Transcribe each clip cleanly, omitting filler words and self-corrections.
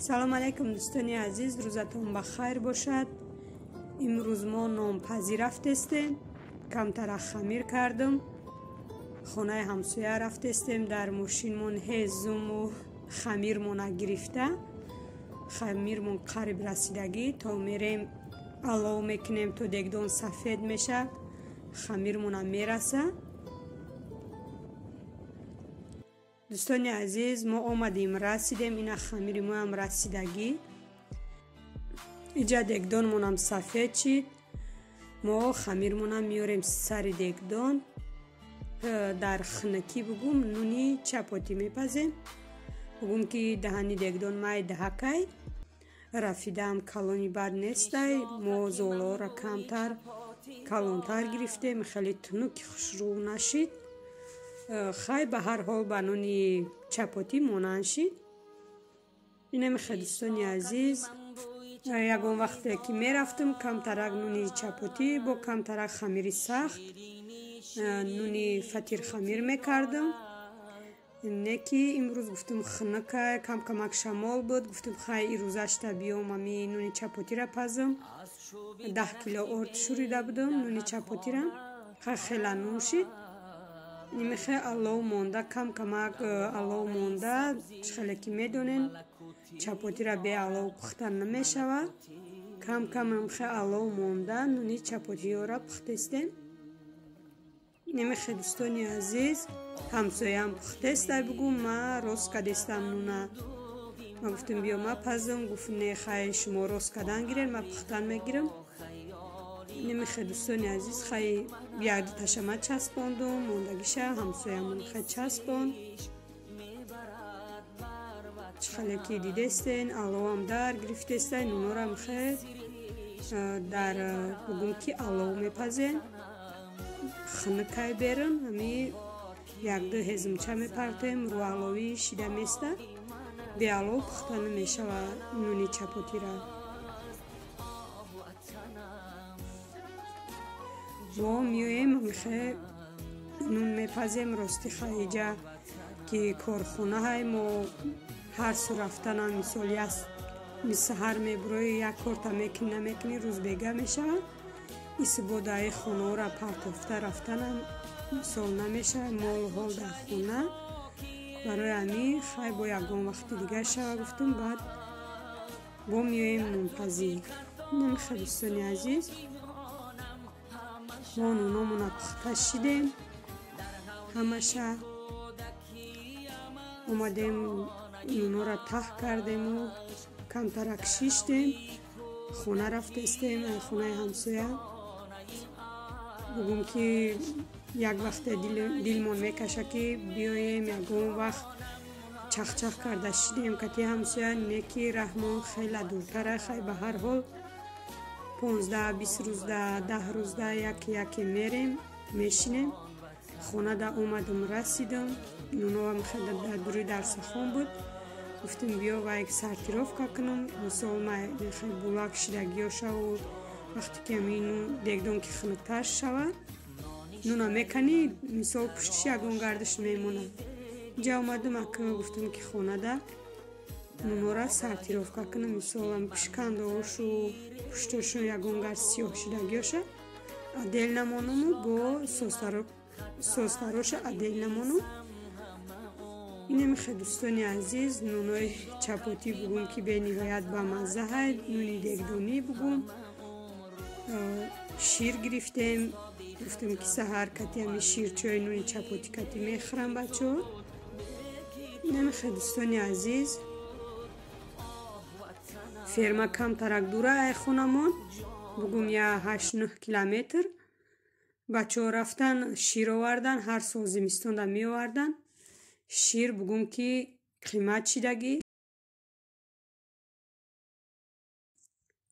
Салом алейкум, дӯстони азиз, рӯзатон ба хайр бошад. Имрӯз мо нонпазӣ рафтестем, камтара хамир кардам. Хонаи ҳамсоя рафтестем, дар мошинмон ҳезуму хамирмона гирифта. Хамирмон қариб расидагӣ, то мерем алов мекунем, то дегдон сафед меша, хамирмона мераса. Дӯстони азиз, мо омадем, расидем, ина хамири моам расидагӣ. Иҷа дегдонмонам сафед шид. Мо хамирмонам меорем сари дегдон. Дар хунукӣ бугум нуни чапотӣ мепазем. Бугум ки даҳани дегдон май даҳакай. Рафидаам калони бад нестай. Мо золоро камтар калонтар гирифтем, хеле тунуки хушрӯ нашид. Хай ба ҳар ҳол ба нуни чапотӣ монанд шид. Инамихе, дӯстони азиз, ягон вақте ки мерафтам, камтарак нуни чапотӣ бо камтарак хамири сахт, нуни фатирхамир мекардам. Не ки имрӯз гуфтам хунукай, кам-камак шамол буд, гуфтам хай ирӯзашта биём ами нуни чапотира пазам. 10 кило орд шӯрида будам нуни чапотира. Хай хела нун шид. Нимихе алов монда, кам-камак алов монда, хеле ки медонен, чапотира бе алов пухта намешавад. Кам-кам амхе алов монда, нуни чапотиёра пухтестем. Немихе, дӯстони азиз, ҳамсоям пухтестай, бугум ма рост кадестам нуна. Ма гуфтам биё ма пазам, гуфт не, хай шумо рост кадан гирен, ма пухтан мегирам. Немихе, дӯстони азиз, хай якдуташа ма часпондум, мондагиша ҳамсоямон хай часпонд. Чӣ хеле ки дидестен, аловам дар гирифтестай, нунорам хе дар бугум ки алов мепазен. Хунукай берам, ами якду ҳезумча мепартоем, рӯ аловӣ шида места. Беалов пухта намешавад нуни чапотира. Мо меоем, амихе нун мепазем. Рости хаиҷа ки корхонаҳай, мо ҳар су рафтанам, мисол саҳар мебурои, як корта мекунӣ, намекунӣ, рӯз бега мешавад. Исбодаи хонаҳоро партофта рафтанам мисол намешавад, молу ҳол дар хона. Барои ҳамин хай бо ягон вақти дигар шава гуфтам, баъд бо меоем нунпазӣ. Намихе, дӯстони азиз, мо нуномона пухта шидем ҳамаша. Омадем, нунора таҳ кардему камтарак шиштем, хона рафтестем, хонаи ҳамсоя. Бугум ки як вақте дилмон мекаша ки биёем ягон вақт чахчах карда шидем кати ҳамсоя, не ки раҳмон хела дуртара. Хай ба ҳар ҳол 15-20 рӯзда, 10 рӯзда яке-яке мерем, мешинем. Хонада омадам, расидам, нуновам хела дар дури дарсахон буд. Гуфтам биё вай сортировка кунам, мисол хел булак шидагиёшаву вақте ки ами нун дегдон ки хунуктар шавад, нуна меканӣ, мисол пуштиш ягон гардиш мемонад. Инҷа омадам, ака гуфтам ки хонада нунора сортировка кунам, мисолам пишкандоошу пуштошон ягон гард сиёҳ шидагиёша отдел намонуму бо состароша отдел намонум. Инамихе, дӯстони азиз, нунои чапотӣ бугум ки бениҳоят бамазза ҳай, нуни дегдонӣ бугум. Шир гирифтем, гуфтем ки саҳар кати ами ширчои нуни чапотӣ кати мехӯрам бачаҳо. Инамихе, дӯстони азиз, ферма камтарак дура ай хонамон, бугум я 8-9 километр. Бачаҳо рафтан шир овардан, ҳар сол зимистонда меовардан. Шир бугум ки қимат шидагӣ.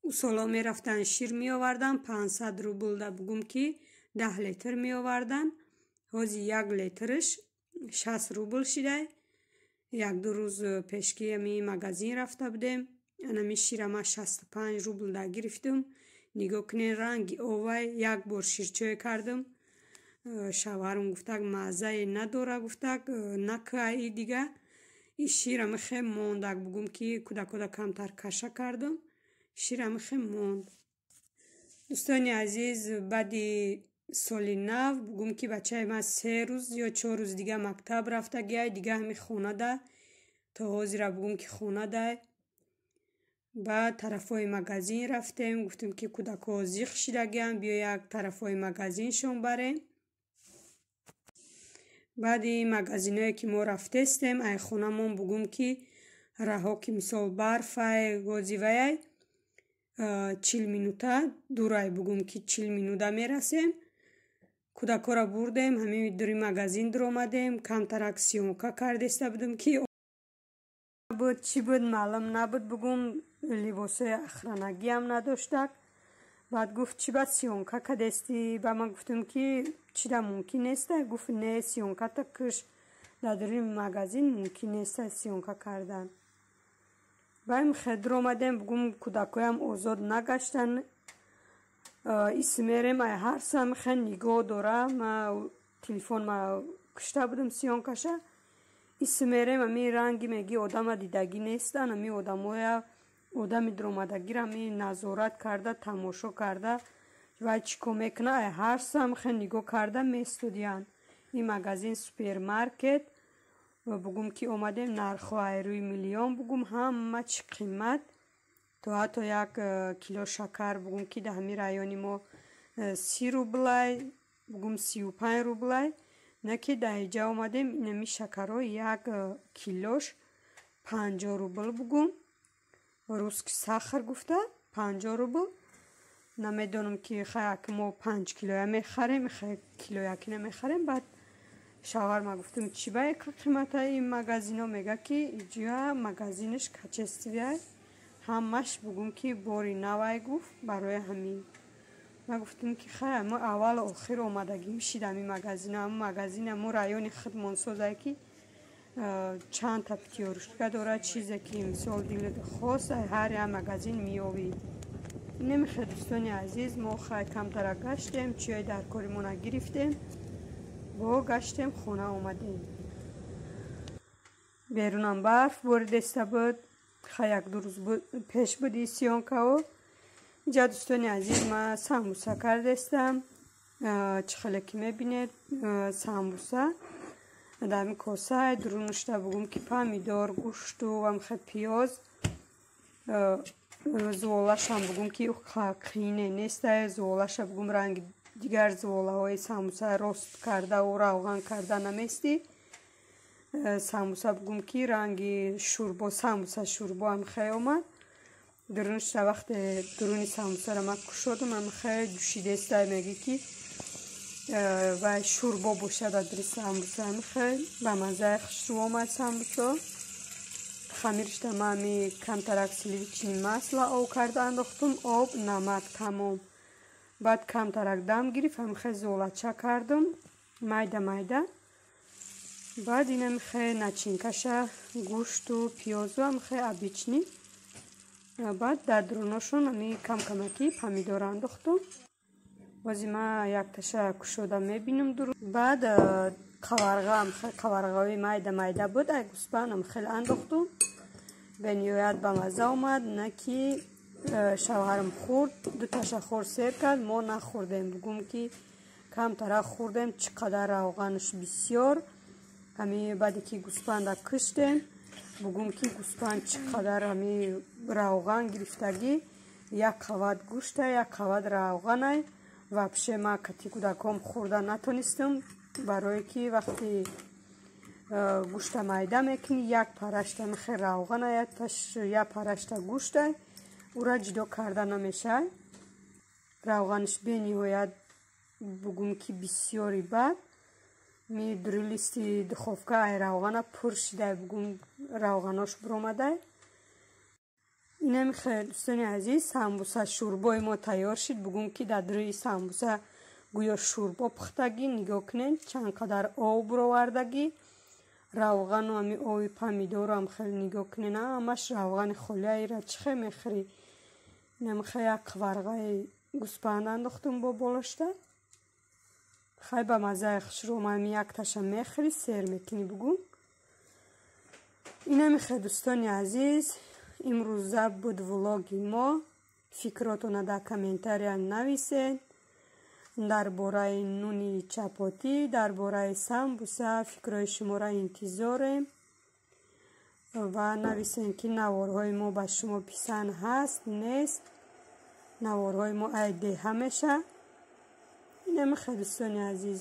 У соло мерафтан шир меовардан, 500 рублда бугум ки 10 литр меовардан. Ҳози 1 литрш 60 рубл шидай. Як-ду рӯз пешки ами магазин рафта будем. Анами шира ма 65 рублда гирифтам. Нигоҳ кунен, ранги овай, як бор ширчой кардам. Шавҳарам гуфтак маззае надора, гуфтак накай дига. Ин шир амихе монд, ак бугум ки кӯдакода камтар каша кардам, шир амихе монд. Дӯстони азиз, баъди соли нав бугум ки бачаи ман 3 рӯз ё 4 рӯз дига мактаб рафтагиай, дига ҳами хонада то ҳозира бугум ки хонадай. Баъд тарафҳои магазин рафтем, гуфтем ки кӯдакҳо зиқ шидагианд, биё як тарафҳои магазиншон барем. Баъди магазиное ки мо рафтестем, ай хонамон бугум ки раҳо ки мисол барфай, гозиваяй, 40 минута дурай, бугум ки 40 минута мерасем. Кӯдакҳоро бурдем, ҳамин дури магазин дуромадем, камтарак съёмка кардеста будем ки буд, чӣ буд, маълум набуд, бугум либосҳои охранагиам надоштак. Баъд гуфт: «Чӣ ба съёмка кадестӣ?» Ба ман гуфтам ки чида мумкин неста? Гуфт: «Не, съёмката киш, дар дури магазин мумкин неста съёмка кардан». Баъд хе дуромадем, бугум кӯдакҳоям озод нагаштанд. Исмерем, ай ҳар сам хе нигоҳ дора, ма телефон ма кушта будам съёмкаша. Исмерем, ами ранги меги одама дидагӣ нестанд, ами одамоя, одами дуромадагиро ами назорат карда, тамошо карда, вай чӣ кор мекуна, ай ҳар сам хе нигоҳ карда местодиянд. Ин магазин супермаркет бугум ки омадем, нархҳо ай рӯи миллион, бугум ҳама чӣ қимат, то ҳатто як кило шакар бугум ки дар ҳамин райони мо 30 рублай, бугум 35 рублай, не ки дар иҷа омадем, инами шакарҳо як килош 50 рубл, бугум русский сахар гуфта 50 рубл. Намедонам ки хай мо 5 килоя мехарем, хай килояки намехарем. Баъд шавҳарма гуфтам: «Чӣ ба яка қимата ин магазино?» Мега ки иҷа магазинаш качествияй, ҳамаш бугум ки бори навай, гуфт, барои ҳамин. Ма гуфтам ки хай, мо аввалу охир омадагим шид ҳами магазино, ҳами магазин ҳамо райони худмон созае ки чандта Пятёрочка дорад, чизе ки мисол дилат хост, ҳар як магазин меёвӣ. Немихе, дӯстони азиз, мо хай камтара гаштем, чиёи дар кори мо нагирифтем, бо гаштем, хона омадем. Берунам барф боридеста буд, хай як ду рӯз пеш буд ин съёмкао. Инҷа, дӯстони азиз, ма самбуса кардестам. Чӣ хеле ки мебинед, самбуса дар ҳамин коса дурунушта, бугум ки помидор, гӯшту ҳамхе пиёз, зуволашам бугум ки қиине неста. Зуволаша бугум ранги дигар зуволаҳои самбуса рост кардаву равған карда наместӣ. Самбуса бугум ки ранги шӯрбо, самбуса шӯрбо ҳамхе омад. Дурунушта вақте дуруни самбусаро ма кушодам, ҳамхе ҷӯшидеста, мегӣ ки вай шӯрбо бошад дар дури самбуса. Ҳамхе ба маззаи хушрӯ омад самбусо. Хамиришта ма ҳами камтарак сливочный масло об карда андохтум, об, намак, тамом. Баъд камтарак дам гирифт, ҳамхе золача кардум майда майда. Баъд инамхе начинкаша гӯшту пиёзу ҳамхе обычный. Баъд дар дуруношон ҳами камкамаки помидор андохтум. Бози ма якташа кушода мебинам. Баъд қаварға, қаварғаҳои майда майда буд, ай гӯсфандам хеле андохтум, бениҳоят ба мазза омад. На ки шавҳарам хӯрд, дуташа хӯрд, сер кард, мо нахӯрдем, бугум ки камтара хӯрдем, чӣ қадар равғанаш бисёр. Ҳами баъде ки гӯсфанда куштем, бугум ки гӯсфанд чӣ қадар ҳами равған гирифтагӣ, як қават гӯшта, як қават равғанай. Вообще ма кати кӯдаком хӯрда натонистам, барое ки вақте гӯшта майда мекунӣ, як парашта михе равғана, як парашта гӯшта, ура ҷудо карда намешавад. Равғанаш бениҳоят, бугум ки бисёри. Баъд ми дури листи духовка ай равғана пур шидай, бугум равғанош буромадай. Инами хел, дӯстони азиз, самбуса шӯрбои мо тайёр шуд. Бугум ки дар дури самбуса гӯё шӯрбо пухтагӣ. Нигоҳ кунед, чанд қадар об буровардагӣ, равғану ҳами оби помидорам хеле нигоҳ кунед, ҳамаш равғани холияира чӣ хел мехӯрӣ? Инами як қаварғаи гӯспанд андохтум бо болошта. Хай, ба маззаи хушрӯ. Ами якташа мехӯрӣ, сер мекунӣ, бугум. Инами хел, дӯстони азиз, имрӯза буд влоги мо. Фикротона дар комментария нависед дар бораи нуни чапотӣ, дар бораи самбуса. Фикрҳои шуморо интизорем ва нависем, ки наворҳои мо ба шумо писанд ҳаст, нест. Наворҳои мо ай деҳа меша. Инами хел, дӯстони азиз,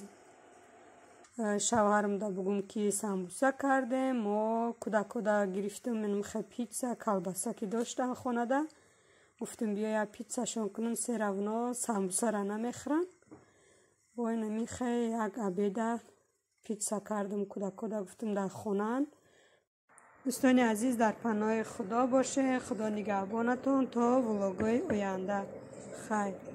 шавҳарамда бугум, ки самбуса кардем, мо кӯдакода гирифтем инамихел пицца, колбаса ки доштан хонада. Гуфтем, биёя, пиццашон кунем, всё равно самбусара намехӯранд. Бо инамихе як обеда пицца кардам кӯдакода, гуфтем, дар хонаанд. Дӯстони азиз, дар паноҳи Худо бошед, Худо нигаҳбонатон то влогҳои оянда. Хайр.